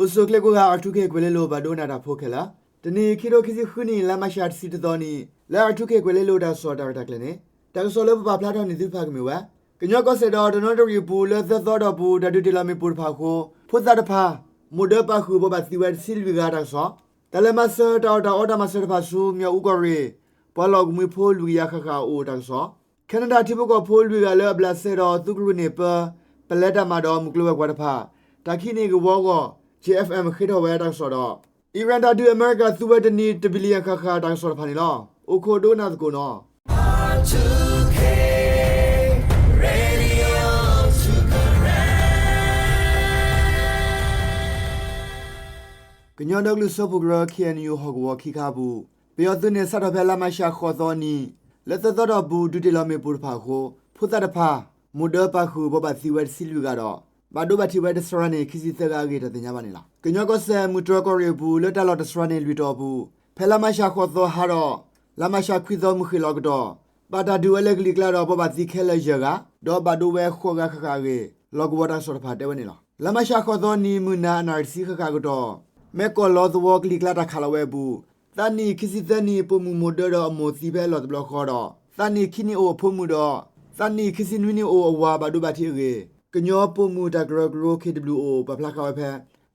အိၣ်ဆူၣ်ချ့ကိးဂၤ R two K ကွဲၤလ့လိၤ ဘၣ်ဒိကနၣ်တၢ်ဖိခဲလၢာ်, တနံၤ ခံထိခံဆံဃုနံၣ် လါမးရှးတဆံတသီနံၤ လၢ R two K ကွဲၤလ့လိၤတၢ်ကစီၣ်တၢ်ရဲၣ်တၢ်ကျဲၤန့ၣ် တၢ်ကစီၣ်လၢပပာ်ဖျါထီၣ်န့ၢ်သုတဖၣ်ကမ့ၢ်ဝဲ ကညီကီၢ်စဲၣ်ဒီးတနီသရံၣ်အပူၤ လၢသၢသီအတီၢ်ပူၤ တၢ်ဒုးတ့ၢ်လီၤမ့ၣ်ပိၢ်တဖၣ်အဃိ ဖိသၣ်တဖၣ် မိၢ်ဒၢပာ်ဃုာ် ဘိးဘၣ်သံဝဲတဆံလွံၢ်ဂၤတၢ်ကစီၣ်, တၢ်လဲၤမၤစၢၤတၢ်အီၣ်တၢ်အီတၢ်မၤစၢၤတဖၣ်ဆူ မၠၣ်အူကီၢ်ရ့ၣ် ပှၤလီၢ်အိၣ်ကမှံဖိလွံၢ်ကယၤဃၣ်ဃၣ်အအိၣ်တၢ်ကစီၣ်, ခဲနဒၣ်ထံဖိကီၢ်ဖိလွံၢ်ဂၤလၢအဘျးစဲဒီးသုးကရူၢ်န့ၢ်ပၢ ပလဲတၢ်မၤဒီးမုၢ်ကျိၤဝဲၤကွာ်တဖၣ် တၢ်ခံးန့ၢ်ဂ့ၢ်ဝီအဂီၢ် J F M ဃ့ထီၣ်ဝဲတၢ်ကစီၣ်ဒီး အံၣ်ရၣ်တၢ်ဒုးအမဲရကၤသူဝဲတနံၤတဘံၣ်လံၣ်ယၣ်ဃၣ်ဃၣ်တၢ်ကစီၣ်တဖၣ်န့ၣ်လီၤ. အိၣ်ခိးဒိကနၣ်သကိးနီၤ. ကညီဒီကလုာ်စၢဖှိၣ်ကရၢ K N U ဟီၣ်ကဝီၤခံခါအပူၤ ပယီၤသုးန့ၣ် စးထီၣ်ဖဲလါမးရှးဃိးသီနံၤ လၢသၢသီအတီၢ်ပူၤ ဒုးတ့ၢ်လီၤမ့ၣ်ပိၢ်တဖၣ်အဃိ ဖိသၣ်တဖၣ် မိၢ်ဒၢပာ်ဃုာ် ဘိးဘၣ်သံဝဲတဆံလွံၢ်ဂၤဒီး ဘၣ်ဒိဘၣ်ထံးဝဲတစှၤန့ၣ် ခံဆံသၢဂၤအဂ့ၢ် တၢ်သ့ၣ်ညါဘၣ်န့ၣ်လီၤ. ကညီကီၢ်စဲၣ် မုၢ်တြီၢ်ကီၢ်ရ့ၣ်အပူၤ လၢတၢ်လီၢ်တစှၤန့ၣ်လွံၢ်တီၢ်အပူၤ ဖဲလါမးရှးဃိးသီဟါဒီး လါမးရှးခွံသီမုၢ်ဃ့ၢ်လီၤကတီၢ် ဘၣ်တၢ်ဒုးဝဲလၢကလံၤကျါဒီး ဘိးဘၣ်သံခဲလၢာ်ယဲၢ်ဂၤ ဒီးဘၣ်ဒိဝဲဃိးဂၤဃၣ်ဃၣ်အဂ့ၢ် လီၢ်ကဝီၤတၢ်ကစီၣ်တဖၣ်တဲဝဲန့ၣ်လီၤ. လါမးရှးဃိးသီနံၤ မုၢ်နၤအနၣ်ရံၣ်တဆံဃၣ်ဃၣ်ကတီၢ် မဲၢ်ကီၢ်လီသဝီကလံၤကျါတၢ်ခးလီၤဝဲအပူၤ သးနံၣ်ခံဆံသၢနံၣ် ပိာ်မုၣ်မိၢ်ဒၢဒီးအမိၢ်သံဖဲအလီၢ်တဘျီဃီဒီး သးနံၣ်ခံနံၣ်အိၣ်အဖိမုၣ်ဒီး သးနံၣ်ခံဆံနွံနံၣ်အိၣ်အဝၤဘၣ်ဒိဘၣ်ထံးအဂ့ၢ် ကညီပိာ်မုၣ်တၢ်ကရၢကရိ K W O ပာ်ဖျါဃာ်ဝဲဖဲ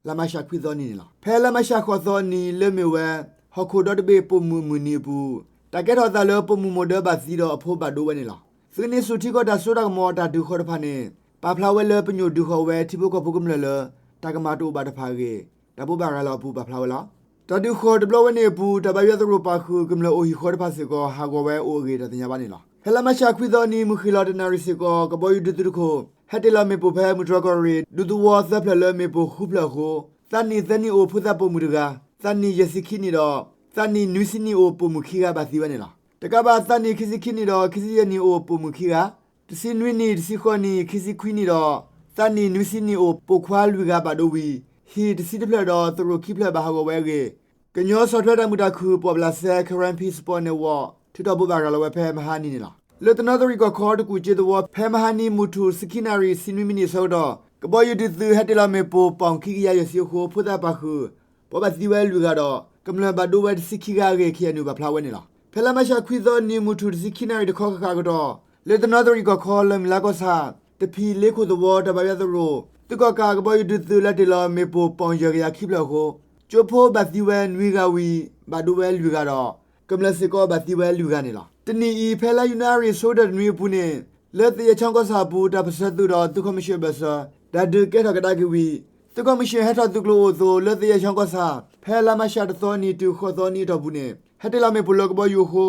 လါမးရှးခွံသီနံၤန့ၣ်လီၤ. ဖဲလါမးရှးဃိးသီနံၤ လၢမ့ၢ်ဝဲ ဟီၣ်ခိၣ်ဒီတဘ့ၣ်ပိာ်မုၣ်အမုၢ်နံၤအပူၤ တၢ်ကဲထီၣ်သးလၢပိာ်မုၣ်မိၢ်ဒၢဘၣ်သံဒီးအဖိဘၣ်ဒိဝဲန့ၣ်လီၤ. သုးန့ၢ်ဆူၣ်ထံကီၢ်တၢ်စိတၢ်ကမီၤအတၢ်ဒုးဃီတဖၣ်န့ၣ် ပာ်ဖျါဝဲလၢပညိၣ်ဒုးဃီၤဝဲထံဖိကီၢ်ဖိကမျၢၢ်လၢ တၢ်ကမၤတအိၣ်ဘၣ်တဖၣ်အဂ့ၢ် တၢ်ဘိးဘၣ်ရၤလီၤအပူၤပာ်ဖျါဝဲလီၤ. တၢ်ဒုးဃီၤတဘျီဝဲန့ၣ်အပူၤ တၢ်ဘါယွၤသရိာ်ပာ်ဃုာ်ကမျၢၢ်အိၣ်ဟံၣ်ဃီတဖၣ်စ့ၢ်ကီး ဟးဂီၤဝဲအိၣ်အဂ့ၢ်တၢ်သ့ၣ်ညါဘၣ်န့ၣ်လီၤ. ဖဲလါမးရှးခွံသီနံၤ မုၢ်ဃ့ၢ်လီၤတနၣ်ရံၣ်စ့ၢ်ကီး ကဘီယူၤဒုးသုးတခိၣ် ဟဲတ့ၢ်လီၤမ့ၣ်ပိၢ်ဖဲမုၢ်တြီၢ်ကီၢ်ရ့ၣ် ဒူသဝီသၢဖျၢၣ်လၢမ့ၣ်ပိၢ်ဃုဖျၢၣ်အဃိ သးနံၣ်သၢနံၣ်အိၣ်ဖိသၣ်ပိာ်မုၣ်တဂၤ, သးနံၣ်ယဲၢ်ဆံခံနံၣ်ဒီး သးနံၣ်နွံဆံနံၣ်အိၣ်ပိာ်မုၣ်ခံဂၤဘၣ်သံဝဲန့ၣ်လီၤ. တကးဘၣ် သးနံၣ်ခံဆံခံနံၣ်ဒီး ခံဆံယဲၢ်နံၣ်အိၣ်ပိာ်မုၣ်ခံဂၤ, တဆံနွံနံၣ်, တဆံဃိးနံၣ်, ခံဆံခွံနံၣ်ဒီး သးနံၣ်နွံဆံနံၣ်အိၣ်ပိာ်ခွါလွံၢ်ဂၤဘၣ်ဒိဝံၤ ဟံၣ်တဆံတဖျၢၣ်ဒီးသရိာ်ခံဖျၢၣ်ဘၣ်ဟးဂီၤဝဲအဂ့ၢ် ကညီဆီၣ်ထွဲတၢ်မုာ်တၢ်ခုၣ် ပှာ်ဘျးစဲ Karen Peace Support Network ထုးထီၣ်ဘိးဘၣ်ရၤလီၤဝဲဖဲမဟါနံၤန့ၣ်လီၤ. လၢတနီသရံၣ်ကီၢ်ခီတကူၣ်ကၠ့သဝီ ဖဲမဟါနံၤမုၢ်ထူၣ်တဆံခံနၣ်ရံၣ် ဆံနွံမံးနံးအဆၢကတီၢ် ကဘီယူၤဒုးသုးဟဲတ့ၢ်လီၤမ့ၣ်ပိၢ် ပီၣ်ခံကယၤယဲၢ်ဆံအဃိ ဖိသၣ်ပာ်ဃုာ် ဘိးဘၣ်သံဝဲလွံၢ်ဂၤဒီး ကမျၢၢ်ဘၣ်ဒိဝဲတဆံခံဂၤအဂ့ၢ် K N U ပာ်ဖျါဝဲန့ၣ်လီၤ. ဖဲလါမးရှးခွံသီနံၤမုၢ်ထူၣ်တဆံခံနၣ်ရံၣ်တခီဃၣ်ဃၣ်ကတီၢ် လၢတနီသရံၣ်ကီၢ်ခီ လၢမုၢ်လါကီၢ်ဆၣ် တဖံးလ့ခိၣ်သဝီ တၢ်ဘါယွၤသရိာ် သုးကီၣ်ကးကဘီယူၤဒုးသုးလၢတ့ၢ်လီၤမ့ၣ်ပိၢ်ပီၣ်ယဲၢ်ကယၤခံဖျၢၣ်အဃိ ကၠိဖိဘၣ်သံဝဲနွံဂၤဝံၤ ဘၣ်ဒိဝဲလွံၢ်ဂၤဒီး ကမျၢၢ်စ့ၢ်ကီးဘၣ်သံဝဲလွံၢ်ဂၤန့ၣ်လီၤ. တနံၣ်အံၤ ဖဲလါယနူၤအါရံၤ ဆိကတၢၢ်တနွံအပူၤန့ၣ် လၢသရက်ချောင်းကီၢ်ဆၣ်အပူၤ တၢ်ပၢၢ်ဆၢသုးဒီးသုးခီၣ်မံၣ်ၡၢၣ်အဘၢၣ်စၢၤ တၢ်ဒုးကဲထီၣ်ကဒါက့ၤဝံၤ သုးခီၣ်မံၣ်ၡၢၣ်ဟဲထီၣ်သုးကျိၤအိၣ်အသိး လၢသရက်ချောင်းကီၢ်ဆၣ် ဖဲလါမးရှးတသီနံၤတုၤဃိးသီနံၤအတီၢ်ပူၤန့ၣ် ဟဲတ့ၢ်လီၤမ့ၣ်ပိၢ်လၢကဘီယူၤအဃိ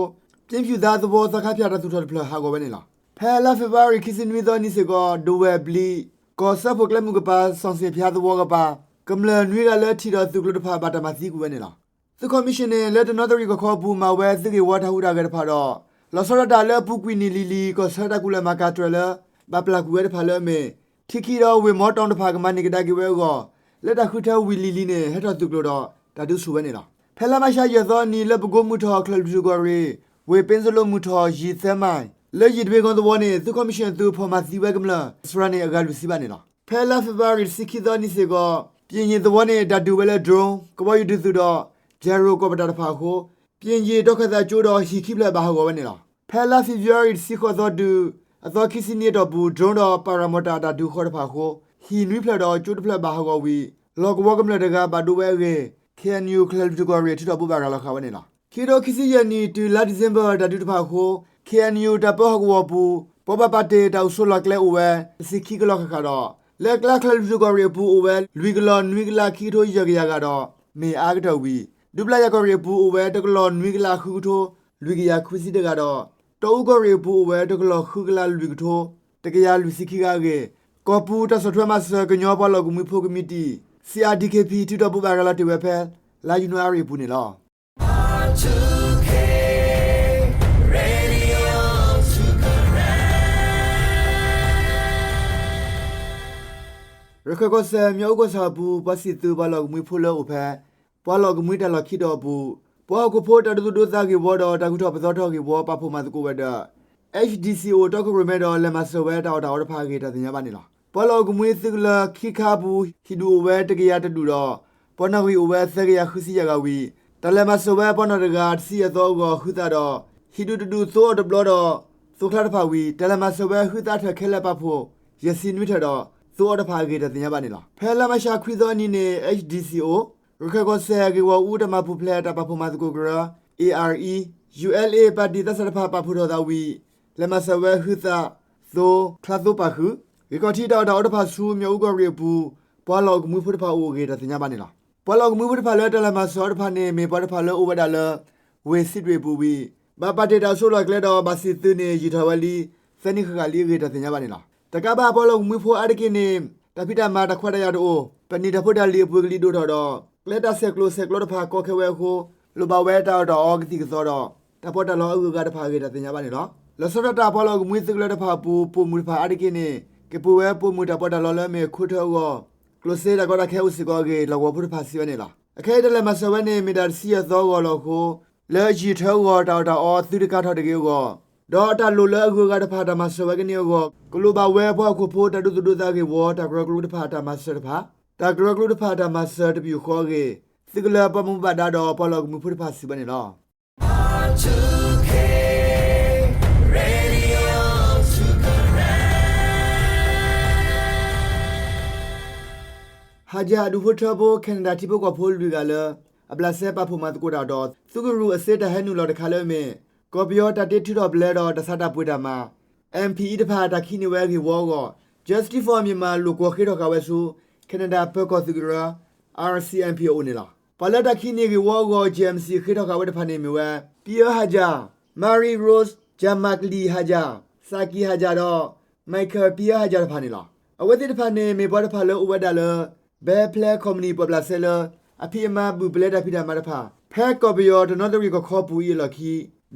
ပျံဖြူၣ်သါသဝီသီခါဖၠၣ်တၢ်သူၣ်ထီၣ်တဖျၢၣ်ဟးဂီၤဝဲန့ၣ်လီၤ. ဖဲလါဖ့ၤဘြူၤအါရံၤခံဆံနွံသီနံၤစ့ၢ်ကီး ဒဝဲၢ်ဘျံး ကီၢ်စၢဖှိၣ်ကျဲမုၢ်ကပၤ စီၣ်စ့ၣ်ဖၠါသဝီကပၤ ကမျၢၢ်နွံဂၤလၢထံၣ်ဒီးသုးကျိၤတဖၣ် ဘၣ်တၢ်မၤသံကွံာ်ဝဲန့ၣ်လီၤ. သုးခီၣ်မံၣ်ၡၢၣ်န့ၣ် လၢတနီသရံၣ်ကီၢ်ခီအပူၤ မၤဝဲသုးဂ့ၢ်ဝီတၢ်ဟူးတၢ်ဂဲၤတဖၣ်ဒီး လီၤဆီဒၣ်တၢ်လၢအပူၤကွံာ်နံၣ်လံၤလံၤ ကီၢ်ဆၢတၢ်ကူၣ်လဲၤမၤကၤတြဲၤလၢ ဘၣ်ပျၢ်ကွံာ်ဝဲတဖၣ်လၢအမ့ၢ် ထံခံဒီးဝ့ၢ်မီတီတဖၣ် ကမၤန့ၢ်ကဒါက့ၤဝဲအဂီၢ် လၢတၢ်ဃုထၢဝံၤလံၤလံၤန့ၣ် ဟဲထီၣ်သုးကျိၤဒီး တၢ်ဒုးဆူၣ်ဝဲန့ၣ်လီၤ. ဖဲလါမးရှးယဲၢ်သီနံၤ လၢပကိမုၢ်ထီၣ် ချၢၣ်လွံၢ်ထူၣ်ကီၢ်ရ့ၣ် ဝ့ၢ်ပ့စလိမုၢ်ထီၣ် ယံၤသၢမး လၢယံၤတဘ့ၣ်ကီၢ်သဝီန့ၣ် သုးခီၣ်မံၣ်ၡၢၣ်သုးဖီၣ်မၤသံဝဲကမျၢၢ် တစှၤန့ၣ် အဂၤလွံၢ်ဆံဘၣ်န့ၣ်လီၤ. ဖဲလါဖ့ၤဘြူၤအါရံၤတဆံခံသီနံၤစ့ၢ်ကီး ပၠ့ၣ်ယ့ၣ်သဝီန့ၣ် တၢ်ဒုးဝဲလၢ drone ကဘီယူၤဒုးသုးဒီး Javelin ကီၢ်ပတၢ်တဖၣ်အဃိ ပၠ့ၣ်ယ့ၣ်တီခၢၣ်သးကၠိဒီးဟံၣ်ခံဖျၢၣ်ဘၣ်ဟးဂီၤဝဲန့ၣ်လီၤ. ဖဲလါဖ့ၤဘြူၤအါရံၤတဆံဃိးသီတုၤ အသီခံဆံနံၤအတီၢ်ပူၤ drone ဒီး paramotor တၢ်ဒုးဃီတဖၣ်အဃိ ဟံၣ်နွံဖျၢၣ်ဒီးကၠိတဖျၢၣ်ဘၣ်ဟးဂီၤဝံၤ လီၢ်ကဝီၤကမျၢၢ်တဂၤဘၣ်ဒိဝဲအဂ့ၢ် K N U ချၢၣ်လွံၢ်ထူၣ်ကီၢ်ရ့ၣ် ထုးထီၣ်ဘိးဘၣ်ရၤလီၤဃာ်ဝဲန့ၣ်လီၤ. ခံကထိခံဆံယဲၢ်နံၣ်တုၤလါဒံၣ်စ့ဘၢၣ်တၢ်ဒုးတဖၣ်အဃိ K N U တၢ်ပၢဟီၣ်ကဝီၤအပူၤ ပှၤဘၣ်ပာ်တ့ၢ်တၢ်အိၣ်ဆိးလီၢ်ကျဲအိၣ်ဝဲ တဆံခံကလီၢ်ဃၣ်ဃၣ်ဒီး လၢအကျါချၢၣ်လွံၢ်ထူၣ်ကီၢ်ရ့ၣ်အပူၤအိၣ်ဝဲ လွံၢ်ကလီၢ်နွံကလးခံကထိယဲၢ်ကယၤဂၤဒီး မ့ၢ်အါကတၢၢ်ဝံၤ ဒူပျၢ်ယၤကီၢ်ရ့ၣ်အပူၤအိၣ်ဝဲ တကလီၢ်နွံကလးဃုကထိ လွံၢ်ကယၤခွံဆံတဂၤဒီး တီအူကီၢ်ရ့ၣ်အပူၤအိၣ်ဝဲ တကလီၢ်ဃုကလးလွံၢ်ကထိ တကယၤလွံၢ်ဆံခံဂၤအဂ့ၢ် ကီၢ်ပူၤတၢ်ဆီၣ်ထွဲမၤစၢၤကညီပှၤလီၢ်ကမှံဖိကမံးတံာ် C R D K P ထုးထီၣ်ဘိးဘၣ်ရၤလီၤတ့ၢ်ဝဲဖဲ လါယနူၤအါရံၤအပူၤန့ၣ်လီၤ. ရခဲၣ်ကီၢ်စဲၣ် မၠၣ်အူကီၢ်ဆၣ်အပူၤ ပှၤစံၣ်သုးပှၤလီၢ်ကမှံဖိလၢအိၣ်ဖဲ ပှၤလီၢ်ကမှံတၢ်လီၢ်ခံတီၤအပူၤ ပှၤဟီၣ်ခိၣ်ဖိတၢ်ဒိသူၣ်ဒိသးဂ့ၢ်ဝီဒီး တၢ်ဂုၤထီၣ်ပသီထီၣ်ဂ့ၢ်ဝီ ပာ်ဖှိၣ်မၤသကိးဝဲၤဒၢး H D C O တီခိၣ်ရိၣ်မဲဒီး လဲၤမၤစၢၤဝဲတၢ်အီၣ်တၢ်အီတဖၣ်အဂ့ၢ် တၢ်သ့ၣ်ညါဘၣ်န့ၣ်လီၤ. ပှၤလီၢ်အိၣ်ကမှံသုးကလၢၤခံခါအပူၤ ဟံၣ်ဒူၣ်အိၣ်ဝဲတကယၤတဒူၣ်ဒီး ပှၤနီၣ်ဂံၢ်အိၣ်ဝဲသၢကယၤဃုဆံယဲၢ်ဂၤဝံၤ တၢ်လဲၤမၤစၢၤဝဲပှၤနီၣ်တဂၤတဆံယဲၢ်သီအဂီၢ် ဟုသးဒီး ဟံၣ်ဒူၣ်တဒူၣ်သိအီၤတဘျီဒီး သိချါတဖၣ်ဝံၤ တၢ်လဲၤမၤစၢၤဝဲဟုသးထၢၣ်ခဲလၢာ်ပာ်ဖှိၣ် ယဲၢ်ဆံနွံထၢၣ်ဒီး သိအီၤတဖၣ်အဂ့ၢ်တၢ်သ့ၣ်ညါဘၣ်န့ၣ်လီၤ. ဖဲလါမၤရှးခွံသီအနံၤန့ၣ် H D C O ရခၢၣ်ကီၢ်စဲၣ်ဂ့ၢ်ဂီၢ်အူတၢ်မၤပူၤဖျဲးတၢ်ပာ်ဖှိၣ်မၤသကိးကရၢ A R E, U L A ပၣ်တံၣ်သးစၢ်တဖၣ်ပာ်ဖှိၣ်ထီၣ်သးဝံၤ လဲၤမၤစၢၤဝဲဟုသး, သိ, ချါသိပာ်ဃုာ် ဂ့ၢ်ခီၣ်ထံးတၢ်အီၣ်တၢ်အီတဖၣ်ဆူ မၠီၣ်အူကီၢ်ရ့ၣ်အပူၤ ပှၤလီၢ်အိၣ်ကမှံဖိတဖၣ်အိၣ်အဂ့ၢ်တၢ်သ့ၣ်ညါဘၣ်န့ၣ်လီၤ. ပှၤလီၢ်အိၣ်ကမှံဖိတဖၣ်လၢတၢ်လဲၤမၤစၢၤအီၤတဖၣ်န့ၣ် မ့ၢ်ပှၤတဖၣ်လၢအိၣ်ဝဲဒၣ်လၢ ဝ့ၢ်စံးတွ့ၣ်အပူၤဝံၤ ဘၣ်ပာ်တ့ၢ်တၢ်အိၣ်ဆိးလီၢ်ကျဲဒီး ဘၣ်စံၣ်သုးန့ၣ် ယံာ်ထီၣ်ဝဲလံ သၢနံၣ်ဃၣ်ဃၣ်လံအဂ့ၢ်တၢ်သ့ၣ်ညါဘၣ်န့ၣ်လီၤ. တကးဘၣ်ပှၤလီၢ်အိၣ်ကမှံဖိအါတက့ၢ်န့ၣ် တၢ်ဖံးတၢ်မၤတၢ်ခွဲးတၢ်ယာ်တအိၣ်, ပနံာ်တၢ်ဖိတၢ်လံၤအပှ့ၤကလံၤဒိၣ်ထီၣ်ဒီး ကျဲတၢ်ဆဲးကျိးဆဲးကျၢတဖၣ်ကီခဲဝဲအဃိ လိၣ်ဘၣ်ဝဲတၢ်အီၣ်တၢ်အီကသံၣ်ကသီဒီး တၢ်ပီးတၢ်လီအဂုၤအဂၤတဖၣ်အဂ့ၢ်တၢ်သ့ၣ်ညါဘၣ်န့ၣ်လီၤ. လီၤဆီဒၣ်တၢ် ပှၤလီၢ်အိၣ်ကမှံသုးကလၢၤတဖၣ်အပူၤ ပိာ်မုၣ်တဖၣ်အါတက့ၢ်န့ၣ် ကပှ့ၤဝဲပိာ်မုၣ်တၢ်ပီးတၢ်လီလၢအမ့ၢ်ခိထၢအဂီၢ် ကျိၣ်စ့တၢ်ကီတၢ်ခဲအိၣ်စ့ၢ်ကီးအဂ့ၢ် လီၢ်ကဝီၤဖိတဖၣ်စံးဝဲန့ၣ်လီၤ. အခဲအံၤတၢ်လဲၤမၤစၢၤဝဲန့ၣ် မ့ၢ်တၢ်တဆံယဲၢ်သီအဂီၢ်လီၤအဃိ လၢယံာ်ထၢအဂီၢ် တၢ်အီၣ်တၢ်အီသုတကါထီၣ်တဂ့ၤအဂီၢ် ဒီးအတၢ်လိၣ်လၢအဂုၤအဂၤတဖၣ်တၢ်မၤစၢၤဝဲကန့ၢ်အဂီၢ် ကလိၣ်ဘၣ်ဝဲပှၤဟီၣ်ခိၣ်ဖိတၢ်ဒိသူၣ်ဒိသးဂ့ၢ်ဝီ တၢ်ကရၢကရိတဖၣ်တၢ်မၤစၢၤတဖၣ်, တၢ်ကရၢကရိတဖၣ်တၢ်မၤစၢၤတပယူာ်ဃီအဂ့ၢ် သုးကလၢၤပှၤဘၣ်မူဘၣ်ဒါဒီးပှၤလီၢ်အိၣ်ကမှံဖိတဖၣ်စံးဝဲန့ၣ်လီၤ. ဟါယၢ်အဒူၣ်ဖိထၢဖိ Canada ထံဖိကီၢ်ဖိလွံၢ်ဂၤလၢ အဘျးစဲပာ်ဖှိၣ်မၤသကိးတၢ်ဒီး သုးကရူၢ်အစ့တၢ်ဟဲနုာ်လီၤတခါလၢအမ့ၢ် ကီၢ်ပယီၤတၢ်တ့ထုးထီၣ်ပျဲဒီးတၢ်ဆါတၢ်ပှ့ၤတၢ်မၤ M P E တဖၣ်တၢ်ခံးန့ၢ်ဝဲဂ့ၢ်ဝီအဂီၢ် Justice for Myanmar လိာ်ကွီၢ်ဃ့ထီၣ်ဃာ်ဝဲဆူ Canada ပၢၤကီၢ်သုးကရၢ R C M P အအိၣ်န့ၣ်လီၤ. ပှၤလၢတၢ်ခံးန့ၢ်ဂ့ၢ်ဝီအဂီၢ် J M C ဃ့ထီၣ်ဃာ်ဝဲတဖၣ်န့ၣ်မ့ၢ်ဝဲ ပံအၢ ဟါယၢ်, Marie Rose Jamakli ဟါယၢ်, စၢ်ကံၣ် ဟါယၢ်ဒီး Michael ပံအၢ ဟါယၢ်တဖၣ်န့ၣ်လီၤ. အဝဲသ့ၣ်တဖၣ်န့ၣ် မ့ၢ်ပှၤတဖၣ်လၢအိၣ်ဝဲဒၣ်လၢ ဘဲဖျဲ ခီပနံၣ် ပှာ်ဘျးစဲလၢ အဖံးအမၤဘုၣ်ပလဲတၢ်ဖံးတၢ်မၤတဖၣ် ဖဲကီၢ်ပယီၤတနီသရံၣ်ကီၢ်ခီပူၤအံၤအလီၢ်ခံ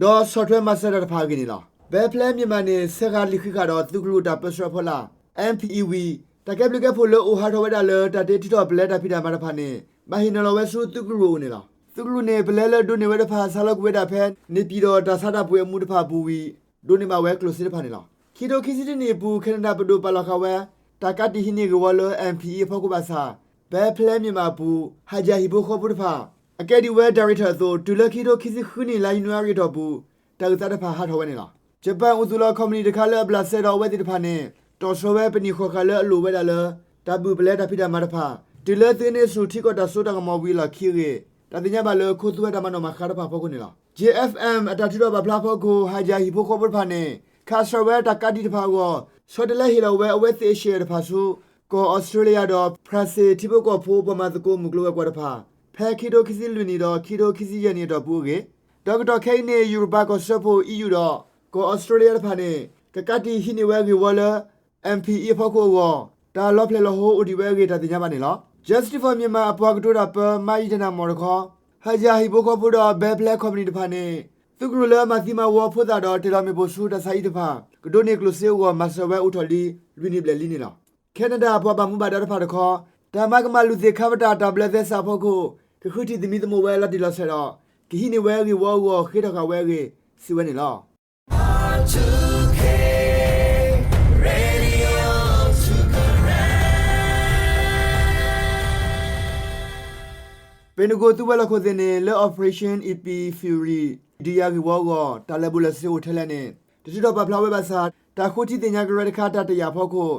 ဒီးဆီၣ်ထွဲမၤစၢၤတၢ်တဖၣ်အဂ့ၢ်န့ၣ်လီၤ. ဘဲဖျဲ Myanmar န့ၣ် ဆဲးဃာ်လံာ်ဃံးဃာ်ဒီးသုးကရူၢ်တၢ်ပၢဆှၢအဖီလာ် M P E ဝံၤ တၢ်ကဲဘျုးကဲဖှိၣ်လၢအိၣ်ဟးထီၣ်ဝဲဒၣ်လၢတၢ်တ့ထုးထီၣ်ပလဲတၢ်ဖံးတၢ်မၤတဖၣ်န့ၣ် ဘၣ်ဟ့ၣ်နီၤလီၤဝဲဆူသုးကရူၢ်အအိၣ်န့ၣ်လီၤ. သုးကရူၢ်န့ၣ် ပလဲလၢဒိးန့ၢ်ဝဲတဖၣ် ဆါလီၤကွံာ်ဝဲဒၣ်ဖဲ နေပြည်တော် တၢ်ဆါတၢ်ပှ့ၤအမူးတဖၣ်အပူၤဝံၤ ဒိးန့ၢ်ဘၣ်ဝဲကျိၣ်စ့တဖၣ်န့ၣ်လီၤ. ခံထိခံဆံတနံၣ်အပူၤ Canada ပဒိၣ်ပာ်လီၤဃာ်ဝဲ တၢ်ကးတံာ်ဟံးန့ၢ်ဂ့ၢ်ဝီလၢ M P E အဖီခိၣ်ဘၣ်ဆၣ် ဘဲဖျဲ Myanmar အပူၤ ဟါယၢ်ဟံၣ်ဖိဃီဖိတဖၣ် အကဲဒံးဝဲ director အသိး တုၤလၢခံထိခံဆံဃုနံၣ် လါယနူၤအါရံၤအတီၢ်ပူၤ တၢ်အုၣ်သးတဖၣ်ဟးထီၣ်ဝဲန့ၣ်လီၤ. ယပၣ်အိၣ်သူၣ်လီၤခီပနံၣ်တခါလၢအဘျးစဲဒီးအဝဲသ့ၣ်တဖၣ်န့ၣ် တီၣ်ဆှၢဝဲပနံာ်ဃီၤဃာ်လၢအလိၣ်ဝဲဒၣ်လၢ တၢ်ဘုၣ်ပလဲတၢ်ဖံးတၢ်မၤတဖၣ် တုၤလၢသုးဟံးန့ၢ်ဆူၣ်ထံကီၢ်တၢ်စိတၢ်ကမီၤဝံၤအလီၢ်ခံအဂ့ၢ် တၢ်သ့ၣ်ညါဘၣ်လၢ ခိသူဝဲတၢ်မၤနီၣ်မၤဃါတဖၣ်အဖီခိၣ်န့ၣ်လီၤ. J F M အတၢ်ထုးထီၣ်ပာ်ဖျါအဖီခိၣ် ဟါယၢ်ဟံၣ်ဖိဃီဖိတဖၣ်န့ၣ် ခးဆၢဝဲတၢ်ကးတံာ်တဖၣ်အဂီၢ် ဆီတလဲဟ့ၣ်လီၤဝဲအဝဲသ့ၣ်အရှဲၣ်တဖၣ်ဆူ ကီၢ်အီစထြ့လယါဒီး ဖရၣ်စ့ၣ်ထံဖိကီၢ်ဖိပှၤမၤသကိးမုၢ်ကျိၤဝဲၤကွာ်တဖၣ် ဖဲခံထိခံဆံလွံၢ်နံၣ်ဒီး ခံထိခံဆံယဲၢ်နံၣ်အတီၢ်ပူၤအဂ့ၢ်, ဒီးကတီၢ်ခဲအံၤန့ၣ် ယူရပၤကီၢ်စၢဖှိၣ် E U ဒီး ကီၢ်အီစထြ့လယါတဖၣ်န့ၣ် ကကးတံာ်ဟံးန့ၢ်ဝဲဂ့ၢ်ဝီလၢ M P E အဖီခိၣ်အဂီၢ် တၢ်လီၤဖျဲၣ်လီၤဟိအိၣ်ဒံးဝဲအဂ့ၢ် တၢ်သ့ၣ်ညါဘၣ်န့ၣ်လီၤ. Justice for Myanmar အပှၤကတိၤတၢ်ပၢ မါယတနၢ်မီၢ်တခီ ဟါယၢ်ဟံၣ်ဖိဃီဖိဒီး ဘဲဖျဲ ခီပနံၣ်တဖၣ်န့ၣ် သုးကရူၢ်လၢအမၤသံမၤဝီဖိသၣ်ဒီး တ့ၢ်လီၤမ့ၣ်ပိၢ်ဆူတၢ်ဆါဟံၣ်တဖၣ် ကဒိးန့ၢ်ကျိၣ်စ့အဂီၢ် မၤစၢၤဝဲအိၣ်ထီၣ်လံ လွံၢ်နံၣ်ဘျဲၣ်လံန့ၣ်လီၤ. Canada ပှၤဘၣ်မူဘၣ်ဒါတဖၣ်တခီ တၢ်မၤကမၣ်လုၢ်သ့ၣ်ခါပတာ် တၢ်ဘျၢသဲစးအဖီခိၣ် ကဃုထံၣ်သမံသမိးဝဲလီၤတံၢ်လီၤဆဲးဒီး ကဟံးန့ၢ်ဝဲဂ့ၢ်ဝီအဂီၢ် ဃ့ထီၣ်ဃာ်ဝဲအဂ့ၢ် စံးဝဲန့ၣ်လီၤ. ပ့ၤနကိၣ်သုးဝဲၤလီၢ်ခိၣ်သ့ၣ်န့ၣ် လၢ Operation Epic Fury ဒုးယၤဂ့ၢ်ဝီအဂီၢ် တၢ်လဲၤဘူးလဲၤစ့အိၣ်ထဲလဲၣ်န့ၣ် တထုးထီၣ်ပာ်ဖျါဝဲဘၣ်ဆၣ် တၢ်ဃိထံသ့ၣ်ညါကရၢတခါ တၢ်တယာ်အဖီခိၣ်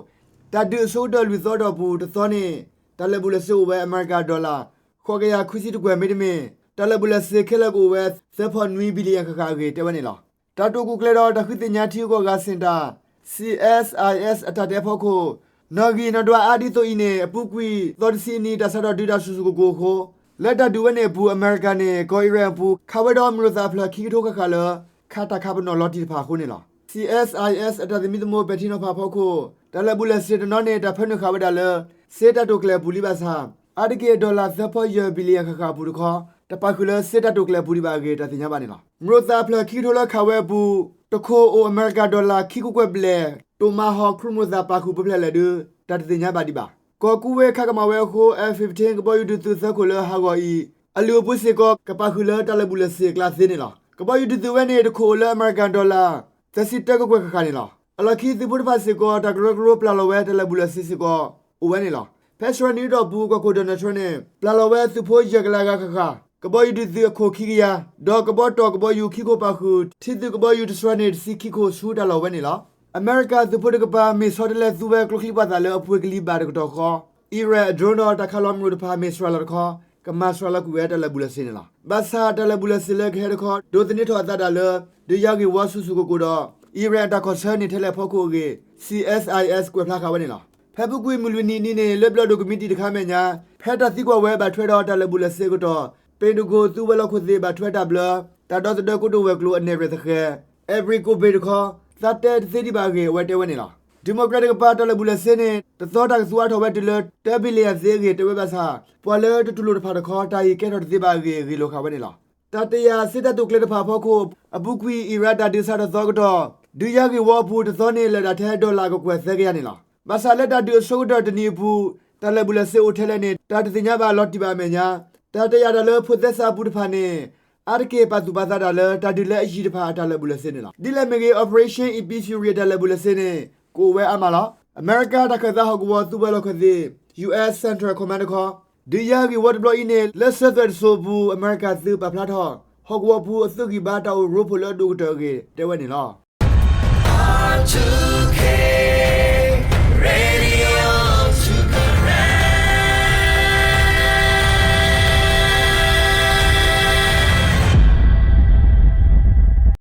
တၢ်ဒုးအဆိကတၢၢ်လွံၢ်သီအတီၢ်ပူၤ တသီန့ၣ် တၢ်လဲၤဘူးလဲၤစ့အိၣ်ဝဲ အမဲရကၤဒီလၣ် ဃိးကယၤခွံဆံတကွဲၢ် မ့တမ့ၢ် တၢ်လဲၤဘူးလဲၤစ့ခဲလၢာ်ကအိၣ်ဝဲ သၢဖီနွံ billion ဃၣ်ဃၣ်အဂ့ၢ် တဲဝဲန့ၣ်လီၤ. တၢ်တိာ်ကူၣ်ကျဲၤဒီးတၢ်ဃုသ့ၣ်ညါထံဂုၤကီၢ်ဂၤစင်တာ C S I S အတၢ်တဲအဖီခိၣ် နီၣ်ဂံၢ်နီၣ်ဒွးအါဒ်သိးအံၤန့ၣ် အပူၤကွံာ်သီတဆံအနံၤ တၢ်စးထီၣ်ဒုးတၢ်ဆူၣ်ဆူၣ်ကိၢ်ကိၢ်အဃိ လၢတၢ်ဒုးဝဲန့ၣ်အပူၤ အမဲရကၤန့ၣ် ကီၢ်အံၣ်ရၣ်အပူၤ ခးဝဲဒီးမုၢ်ဒိၣ်သၣ်ဖျၢၣ်ခံကထိဃၣ်ဃၣ်လၢ ခးတၢ်ခးပနီၣ်လီၤတံၢ်တဖၣ်အဃိန့ၣ်လီၤ. C S I S အတၢ်သမံသမိးပဲာ်ထံနီၤဖးအဖီခိၣ် တၢ်လဲၤဘူးလဲၤစ့တနီၤန့ၣ် တၢ်ဖၢနုာ်ဃာ်ဝဲဒၣ်လၢ စ့တၢ်တိာ်ကျဲၤအပူၤလံဘၣ်ဆၣ် အါတက့ၢ် dollar သၢဖီယဲၢ် billion ဃၣ်ဃၣ်အပူၤတခီ တပာ်ဃုာ်လၢစ့တၢ်တိာ်ကျဲၤအပူၤဒံးဘၣ်အဂ့ၢ် တၢ်သ့ၣ်ညါဘၣ်န့ၣ်လီၤ. မုၢ်ဒိၣ်သၣ်ဖျၢၣ်ခံကထိလၢခးဝဲအပူၤ တခိၣ်အိၣ်အမဲရကၤ dollar ခံကကွဲၢ်ဘျဲၣ် တိၢ်မၤဟီၣ် ခရူၣ်မုၢ်သၣ်ပာ်ဃုာ်ပူၤဖျဲးလဲၣ်ဒုး တၢ်တသ့ၣ်ညါဘၣ်ဒံးဘၣ်. ကီၢ်ကူဝ့ၢ်ခးကမၣ်ဝဲအဃိ F fifteen ကဘီယူၤဒုးသုးသၢခိၣ်လၢဟးဂီၤအံၤ အလုၢ်အပှ့ၤစ့ၢ်ကီး ကပာ်ဃုာ်လၢတၢ်လဲၤဘူးလဲၤစ့အကျါသ့န့ၣ်လီၤ. ကဘီယူၤဒုးသုးဝဲန့ၣ် တခိၣ်အိၣ်လၢအမဲရကၤ dollar သၢဆံတၢကကွဲၢ်ဃၣ်ဃၣ်န့ၣ်လီၤ. အလီၢ်ခံသုးဖိတဖၣ်စ့ၢ်ကီး တၢ်ကရၢကရိပျၢ်လီၤဝဲ တၢ်လဲၤဘူးလဲၤစ့စ့ၢ်ကီး အိၣ်ဝဲန့ၣ်လီၤ. ဖဲစှၤနံၣ်အတီၢ်ပူၤ ကီၢ်ခိၣ် Donald Trump န့ၣ် ပျၢ်လီၤဝဲသုးဖိယဲၢ်ကလးဂၤဃၣ်ဃၣ်, ကဘီယူၤဒုးသုးအခိၣ်ခံကယၤ, ဒီးကဘီတီၢ်ကဘီယူၤခံခိၣ်ပာ်ဃုာ် ထံသုးကဘီယူၤတစှၤန့ၣ် တဆံခံခိၣ်ဆူတၢ်လီၢ်ဝဲန့ၣ်လီၤ. အမဲရကၤသုးဖိတကပၤ မ့ၢ်ဆီတလဲသူဝဲကျိချံပှာ်သၣ်လၢအပှ့ၤကလံၤဘၣ်တကတီၢ်ဃီ, Iran အ drone ဒီးတၢ်ခးလီၤမုၢ်တဖၣ် မ့ၢ်စှၤလီၤတခီ ကမၤစှၤလီၤကွံာ်ဝဲတၢ်လၢာ်ဘူၣ်လၢာ်စ့ၤန့ၣ်လီၤ. ဘၣ်ဆၣ်တၢ်လၢာ်ဘူၣ်လၢာ်စ့ၤလၢကဟဲတခီ ဒိးသန့ၤထီၣ်အသးဒၣ်လၢ ဒုးယၤဂ့ၢ်ဝီဆူၣ်ဆူၣ်ကိၢ်ကိၢ်ဒီး Iran အတၢ်ခီၣ်ဆၢန့ၣ်ထဲလဲၣ်အဖီခိၣ်အဂ့ၢ် C S I S ကွဲးဖျါဃာ်ဝဲန့ၣ်လီၤ. ဖဲအပူၤကွံာ်မုၢ်လွံၢ်နံၤအနံၤန့ၣ် လၢဘျီၣ်ဒိၣ်ကမံးတံာ်တခါအမဲာ်ညါ ဖဲတၢ်သံကွၢ်ဝဲဘၣ်ထွဲဒီးတၢ်လၢာ်ဘူၣ်လၢာ်စ့ၤအကတီၢ် ပ့ၣ်တကိၣ်သုးဝဲၤလီၢ်ခိၣ်သ့ၣ်ဘၣ်ထွဲတၢ်ဘျၢ တၢ်ဒီသဒၢကိတိာ်ဝဲၤကျိၤအနဲၣ်ရွဲၣ်သဃဲၤ Avery Coburn တခီ သးတဲတသ့ဒံးဘၣ်အဂ့ၢ် အဝဲတဲဝဲန့ၣ်လီၤ. Democrat တကပၤ တၢ်လၢာ်ဘူၣ်လၢာ်စ့ၤန့ၣ် တသီတၢ်ကသူအါထီၣ်ဝဲတုၤလၢ တဘံၣ်လယၣ်သ့အဂ့ၢ် တဲဝဲဘၣ်ဆၣ် ပှၤလၢတတူၢ်လိာ်တဖၣ်တခီ တၢ်အံၤကဲထီၣ်တသ့ဘၣ်အဂ့ၢ် ဂ့ၢ်လိာ်ဃာ်ဝဲန့ၣ်လီၤ. တၢ်တယာ်စ့တၢ်တိာ်ကျဲၤတဖၣ်အဖီခိၣ် အပူၤကွံာ် Iran တၢ်ဒုးစးထီၣ်သီအကတီၢ် ဒုးယၤဂ့ၢ်ဝီအပူၤ တသီန့ၣ် လဲၤဒၣ်ထဲ dollar ကကွဲၢ်သၢကယၤန့ၣ်လီၤ. ဘၣ်ဆၣ်လၢတၢ်ဒုးအဆိကတၢၢ်တနံၤအပူၤ တၢ်လၢာ်ဘူၣ်လၢာ်စ့ၤအိၣ်ထဲလဲၣ်န့ၣ် တၢ်တသ့ၣ်ညါဘၣ်လီၤတံၢ်ဘၣ်အမဲာ်ညါ တၢ်တယာ်တၢ်လၢဖိးသဲစးအပူၤတဖၣ်န့ၣ် အါတက့ၢ်ပာ်သူၣ်ပာ်သးတၢ်လၢ တၢ်ဒုးလၢအယံၤတဖၣ်အတၢ်လၢာ်ဘူၣ်လၢာ်စ့ၤန့ၣ်လီၤ. ဒ်လဲၣ်မ့ၢ်ဂ့ၤ Operation Epic Fury အတၢ်လၢာ်ဘူၣ်လၢာ်စ့ၤန့ၣ် ကအိၣ်ဝဲအါမးလီၤ. အမဲရကၤတၢ်ခၢၣ်သးဟီၣ်ကဝီၤသုးဝဲၤလီၢ်ခိၣ်သ့ၣ် U S Central Command တခီ ဒုးယၤဂ့ၢ်ဝီတဘျီအံၤန့ၣ် လၢစၢၤသွဲၣ်တစိၤအပူၤ အမဲရကၤသုးပာ်ဖျါထီၣ် ဟီၣ်ကဝီၤပူၤအသုးဂံၢ်ဘါတၢ်အိၣ်ရိဖှိၣ်လၢအဒိၣ်ကတၢၢ်အဂ့ၢ် တဲဝဲန့ၣ်လီၤ.